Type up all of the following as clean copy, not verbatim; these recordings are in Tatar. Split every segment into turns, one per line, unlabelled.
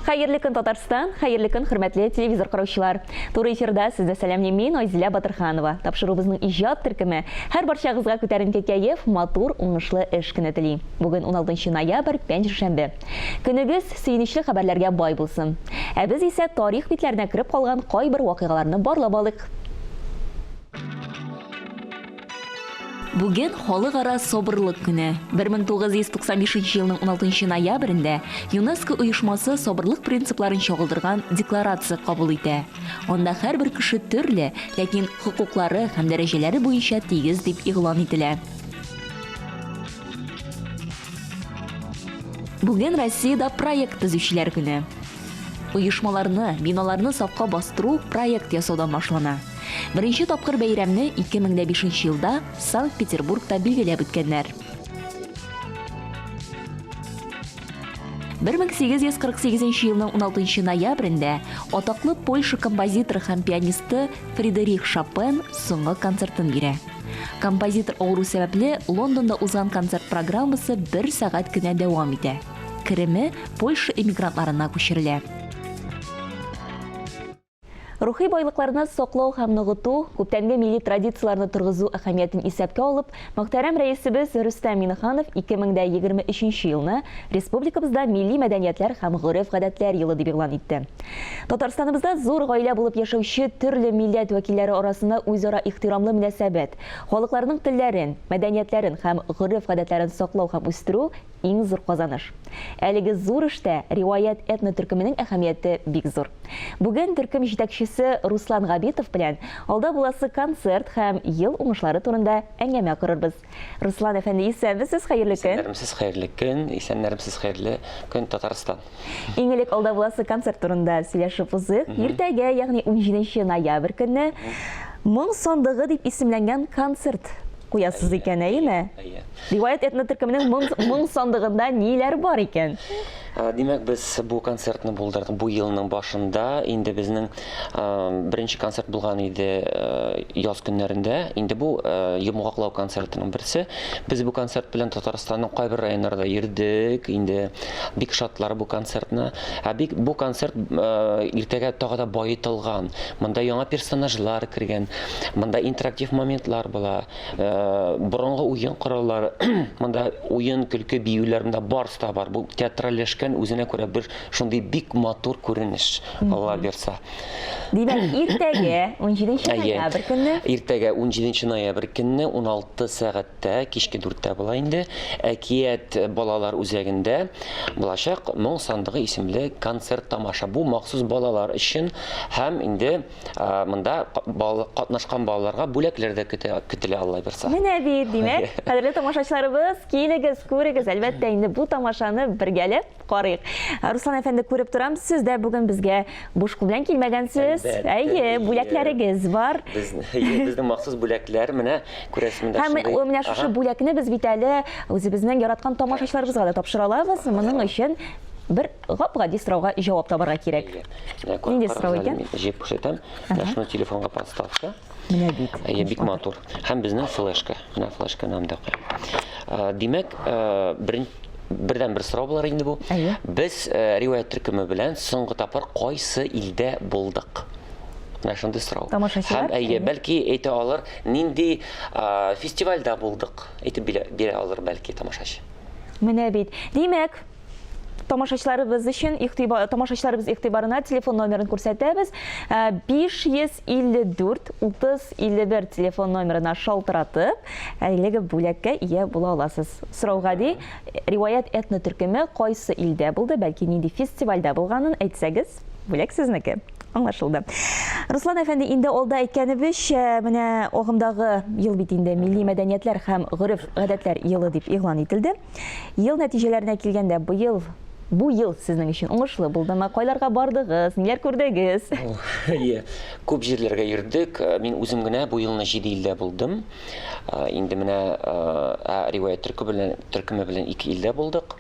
Хәерле көн, Татарстан! Хәерле көн, хөрмәтле телевизор караучылар! Туры эфирда сезне сәламлим мин, Айзилә Батырханова. Тапшыруыбызның иҗат төркеме һәр барчагызга күтәренке кәеф, матур, уңышлы эш көне тели. Бүген 16 ноябрь, пәнҗешәмбе. Көнегез сөенечле хәбәрләргә бай булсын. Ә без исә тарих битләренә кереп калган кайбер вакыйгаларны барлап алыйк. Бүген Халыкара сабырлык көне. 1995 елның 16 ноябрендә ЮНЕСКО оешмасы сабырлык принципларын чагылдырган декларация кабул итә. Анда һәрбер кеше төрле, ләкин хокуклары һәм дәрәҗәләре буенча тигез дип игълан ителә. Бүген Россиядә проект төзүчеләр көне. Оешмаларны, биналарны сафка бастыру проект ясаудан башлана. Беренче тапкыр бәйрәмне 2005 елда Санкт-Петербургта билгеләп үткәннәр. 1848 елның 16 ноябрендә атаклы Польша композиторы һәм пианисты Фредерик Шопен соңгы концертын бирә. Композитор авыру сәбәпле Лондонда узган концерт программасы бер сәгать кенә дәвам итә. Кереме Польша эмигрантларына күчерелә. Рухи байлыкларны саклау һәм ныгыту, күптәнге милли традицияләрне торгызу әһәмиятен исәпкә алып, мөхтәрәм Рәисебез Рөстәм Миңнеханов 2023 елны республикабызда Милли мәдәниятләр һәм гореф-гадәтләр елы дип игълан итте. Татарстаныбызда зур гаилә булып яшәүче төрле милләт вәкилләре арасында үзара ихтирамлы мөнәсәбәт, халыкларның телләрен, мәдәниятләрен һәм гореф-гадәтләрен саклау һәм үстерү иң зур казаныш. Әлеге зур эштә Риваять этно-төркеменең әһәмияте бик зур. Бүген төркем җитәкчесе Руслан Габитов белән алда буласы концерт һәм ел уңышлары турында әңгәмә корырбыз. Руслан әфәнде, исәнмесез, хәерле көн!
Исәннәрмесез, хәерле көн! Исәннәрмесез, хәерле көн, Татарстан!
Иң элек алда буласы концерт турында сөйләшеп узыйк. Иртәгә, ягъни 17 ноябрь көнне Моң сандыгы дип исемләнгән концерт куясыз икән, әйеме?
Әйе.
Риваять этно-төркеменең моң, моң сандыгында ниләр бар икән?
Димәк, без бу концертны булдырдык бу елның башында. Инде безнең беренче концерт булган иде яз көннәрендә. Инде бу йомгаклау концертының берсе. Без бу концерт белән Татарстанның кайбер районнарында йөрдек. Инде бик шатлар бу концертны. Ә бик бу концерт иртәгә тагы да баетылган. Монда яңа персонажлар кергән. Монда интерактив моментлар була. Э, борынгы уен кораллары, монда уен, көлке, биюләр, монда барысы да бар. Бу театральләшкән үзенә күрә бер шундый бик матур күренеш, Алла бирса.
Димәк, иртәгә 17 ноябрь көнне.
Иртәгә 17 ноябрь көнне 16 сәгатьтә, кичке 4-тә була инде, Әкият балалар үзәгендә булачак Моң сандыгы исемле концерт тамаша. Бу махсус балалар өчен һәм инде Монда катнашкан балаларга бүләкләр дә көтелә, Алла бирса.
Менә бит, димәк, кадерле тамашачыларыбыз, килегез, күрегез, әлбәттә, инде бу тамашаны бергәләп карыйк. Руслан әфәнде, күреп торам, сез дә бүген безгә буш кул белән килмәгәнсез. Әйе, бүләкләрегез бар.
Безнең махсус бүләкләр, менә күрәсез монда
шундый. Һәм менә шушы бүләкне без бит әле үзебезнең яраткан тамашачыларыбызга да тапшыра алабыз. Моның өчен бер Гап-гади сорауга җавап табарга кирәк. Нинди сорау икән?
Мин җыеп күрсәтәм. Менә шуны телефонга подставка.
Менә бит.
Әйе, бик матур. Һәм безнең флешка. Менә флешканы анда куям. Димәк, берен бердән бер сорау булыр инде бу. Без риваять төркеме белән соңгы тапкыр кайсы илдә булдык? Менә шундый сорау.
Тамашачылар?
Һәм әйе, бәлки әйтә алыр, нинди фестивальдә булдык? Әйтеп бирә алыр бәлки тамашачы.
Менә бит. Димәк, Тамашачыларыбыз өчен игътибар, тамашачыларыбыз игътибарына телефон номерын күрсәтәбез. 554 30 51 телефон номерына шалтыратып, әлеге бүләккә ия була аласыз. Сорау гади, Риваять этно төркеме кайсы илдә булды, бәлки нинди фестивальдә булганын әйтсәгез, бүләк сезнеке. Аңлашылды. Руслан әфәнде, инде алда әйткәнебезчә, менә агымдагы ел бит инде милли мәдәниятләр һәм гореф-гадәтләр елы дип игълан ителде. Ел нәтиҗәләренә килгәндә, быел бу ел сезнең өчен уңышлы булдымы? Кайларга бардыгыз, ниләр күрдегез?
Әйе, күп җирләргә йөрдек. Мин үзем генә бу елны 7 илдә булдым. Инде менә ә риваять төркеме белән, төркеме белән 2 илдә булдык.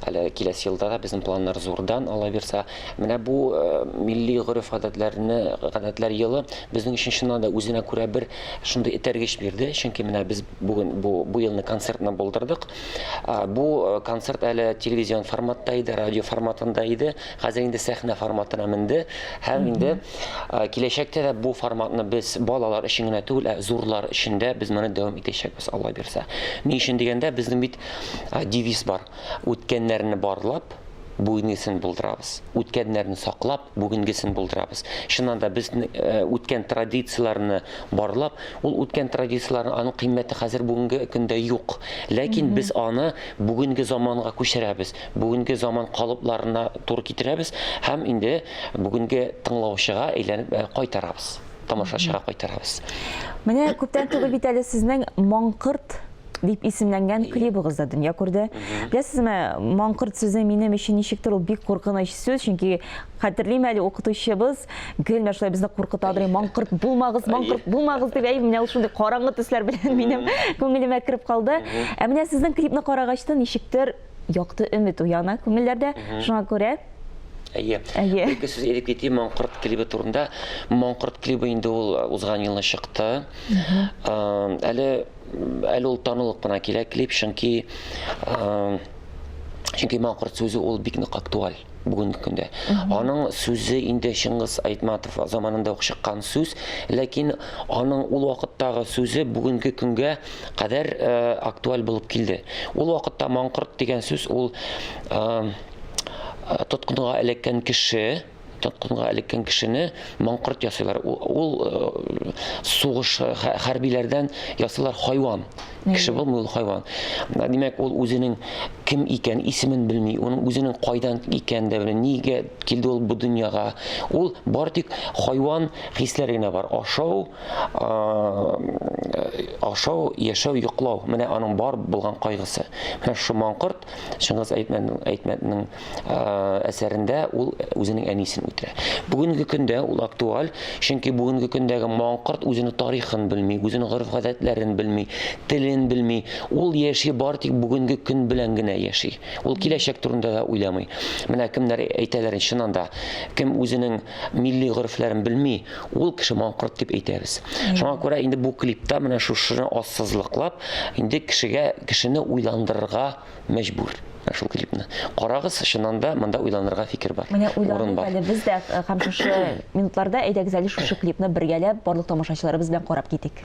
Әле киләсе елда да безнең планнар зурдан, Алла бирса. Менә бу милли гореф-гадәтләрне, гадәтләр елы безнең өчен чыннан да үзенә күрә бер шундый этәргеч бирде. Чөнки менә без бүген бу бу елны концертны булдырдык. Бу концерт әле телевизион форматта иде, радио форматында иде. Хәзер инде сәхнә форматына менде. Һәм инде киләчәктә дә бу форматны без балалар өчен генә түгел, ә зурлар өчен дә без моны дәвам итәчәкбез, Алла бирсә. Ни өчен дигәндә, безнең бит девиз бар. Үткәннәрне барлап, бүгенгесен булдырабыз. Үткәннәрне саклап, бүгенгесен булдырабыз. Чыннан да без э, үткән традицияләрне барлап, ул үткән традицияләрне аның кыйммәте хәзер бүгенге көндә юк. Ләкин без аны бүгенге заманга күчерәбез, бүгенге заман калыпларына туры китерәбез һәм инде бүгенге тыңлаучыга әйләнеп э, кайтарабыз, тамашачыга кайтарабыз.
Менә күптән түгел бит әле сезнең Маңкырт дип исемләнгән клибыгыз да дөнья күрде. Беләсезме, маңкырт сүзе минем өчен ничектер ул бик куркыныч сүз, чөнки хәтерлим әле укытучыбыз гел менә шулай безне куркыта иде, маңкырт булмагыз, маңкырт булмагыз дип, әй, менә ул шундый караңгы төсләр белән минем күңелемә кереп калды. Ә менә сезнең клипны карагачтын ничектер якты өмет уяна күңелләрдә. Шуңа күрә
Әйе. Әйе. Бер ике сүз әйтеп китим Маңкырт клибы турында. Маңкырт клибы инде ул узган елны чыкты. Әле әле ул танылып кына килә клип, чөнки чөнки маңкорт сүзе ул бик нык актуаль бүгенге көндә. Аның сүзе инде Чыңгыз Айтматов заманында ук чыккан сүз, ләкин аның ул вакыттагы сүзе бүгенге көнгә кадәр э, актуаль булып килде. Ул вакытта маңкорт дигән сүз ул э, тоткынга эләккән кеше, тоткынга эләккән кешене маңкорт ясыйлар. Ул, э, сугыш э, хәрбиләрдән ясыйлар хайван. Кеше булмый ул хайван. Димәк, ул үзенең кем икән, исемен белми, уның үзенең кайдан икәнен дә белми, нигә килде ул бу дөньяга. Ул бар тик хайван хисләре генә бар. Ашау, ашау, яшәү, йоклау. Менә аның бар булган кайгысы. Менә шушы маңкорт Чыңгыз Әйтмәтнең әсәрендә ул үзенең әнисен үтерә. Бүгенге көндә ул актуаль, чөнки бүгенге көндәге маңкорт үзенең тарихын белми, үзенең гореф-гадәтләрен белми, телен белми. Ул яши бар тик бүгенге көн белән генә яши. Ул киләчәк турында да уйламый. Менә кемнәр әйтәләр, чыннан да, кем үзенең милли горефләрен белми, ул кеше маңкорт дип әйтәбез. Шуңа күрә инде бу клипта менә шушыны ассызлыклап, инде кешегә кешене уйландырырга мәҗбүр. Менә шул клипны. Карагыз, чыннан да монда уйланырга фикер бар.
Менә уйланыйк әле без дә э, һәм шушы минутларда әйдәгез әле шушы клипны бергәләп барлык тамашачыларыбыз белән карап китик.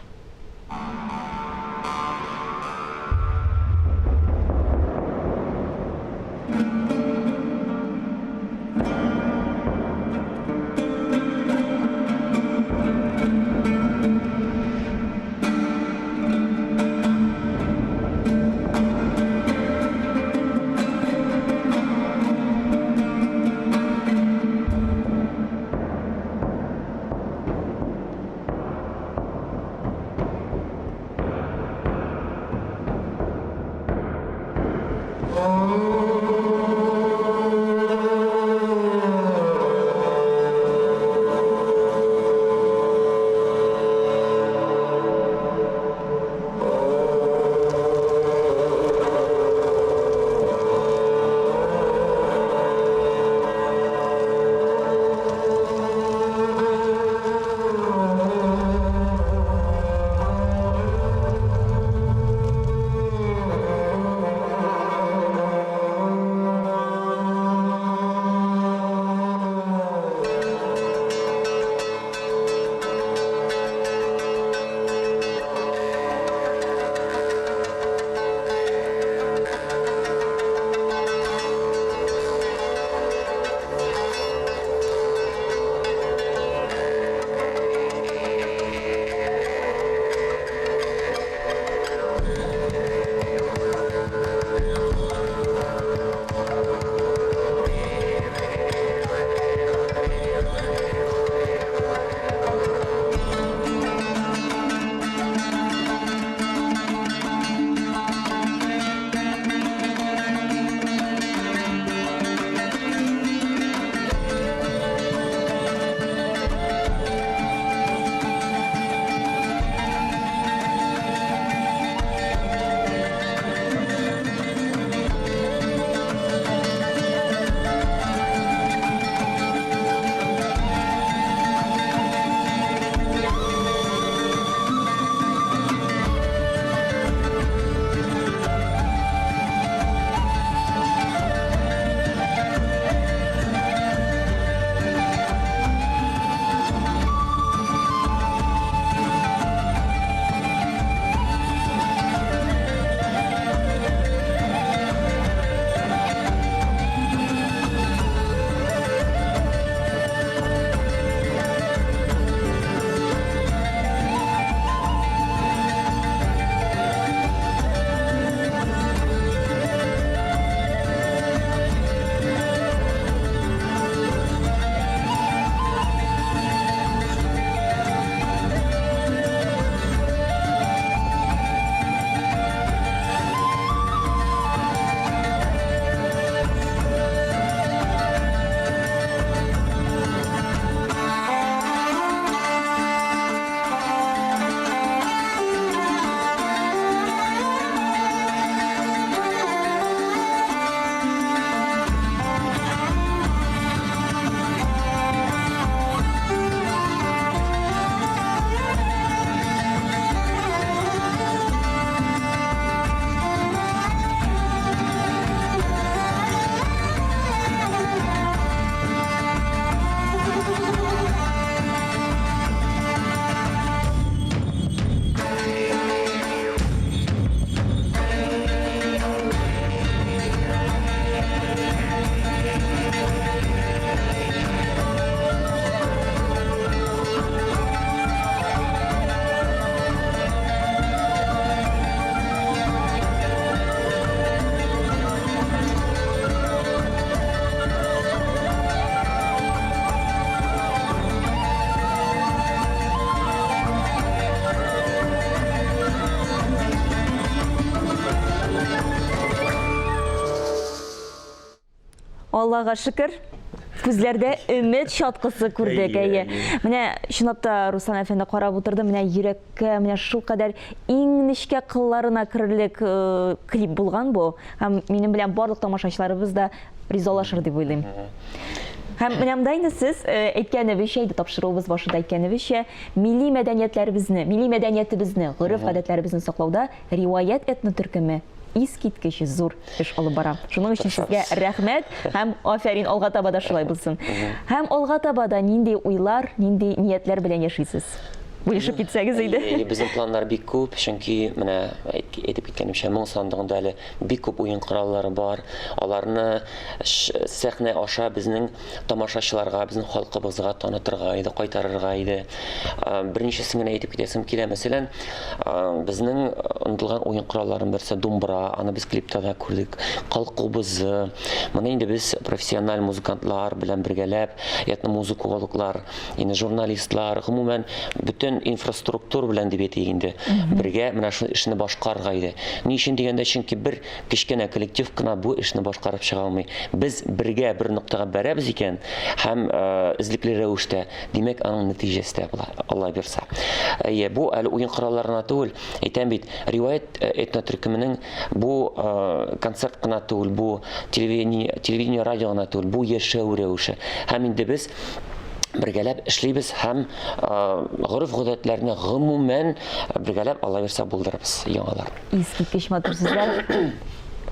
Аллага шөкер, күзләрдә өмет чаткысы күрдек, әйе. Менә чынлап та Руслан әфәнде карап утырды, менә йөрәккә, менә шулкадәр иң нечкә кылларына керерлек э, клип булган бу. Һәм минем белән барлык тамашачыларыбыз да ризалашыр дип уйлыйм. Һәм менә монда инде сез э, әйткәнебезчә, инде тапшыруыбыз башында әйткәнебезчә, милли мәдәниятләребезне, милли мәдәниятебезне, гореф-гадәтләребезне саклауда Риваять этнотөркеме искиткеч зур эш алып бара. Шуның өчен сезгә рәхмәт һәм афәрин, алга таба да шулай булсын. Һәм алга таба да нинди уйлар, нинди ниятләр белән яшисез? Бүлешеп китсәгез иде.
Безнең планнар бик күп, чөнки менә әйтеп киткәнемчә, моң сандыгында әле бик күп уен кораллары бар. Аларны сәхнә аша безнең тамашачыларга, безнең халкыбызга танытырга иде, кайтарырга иде. Берничәсен генә әйтеп китәсем килә. Мәсәлән, безнең онытылган уен коралларының берсе думбра, аны без клипта да күрдек. Калкубызы. Моны инде без профессиональ музыкантлар белән бергәләп, этномузыкологлар, инде журналистлар, гомумән, бөтен инфраструктура белән дип әйтик инде, бергә менә шул эшне башкарырга иде. Ни өчен дигәндә, чөнки бер Кечкенә коллектив кына бу эшне башкарып чыга алмый. Без бергә бер ноктага бәрәбез икән һәм эзлекле рәвештә, димәк, аның нәтиҗәсе дә була, Алла бирса. Әйе, бу әле уен кораллары гына түгел, әйтәм бит, Риваять этнотөркеменең бу концерт кына түгел, бу телевидение, телевидение, радио гына түгел, бу яшәү рәвеше. Һәм инде без бергәләп эшлибез һәм гореф-гадәтләрне гомумән бергәләп, Алла бирса, булдырабыз яңалар.
Искиткеч матур сүзләр.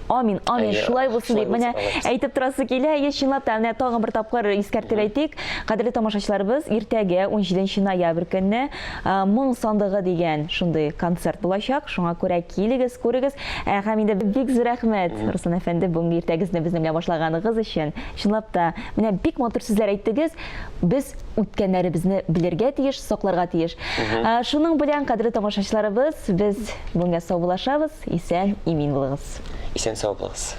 Амин, амин, шулай булсын дип, менә әйтеп торасы килә. Әйе, чынлап та, менә тагын бер тапкыр искәртеп әйтик. Кадерле тамашачыларыбыз, иртәгә 17 ноябрь көнне Моң сандыгы дигән шундый концерт булачак. Шуңа күрә килегез, күрегез. Һәм инде бик зур рәхмәт, Руслан әфәнде, бүгенге иртәгезне безнең белән башлаганыгыз өчен. Чынлап та, менә бик матур сүзләр әйттегез. Без үткәннәребезне белергә тиеш, сакларга тиеш. Шуның белән, кадерле тамашачыларыбыз, без бүгенгә саубуллашабыз. Исән, имин булыгыз.
Исән сау булыгыз.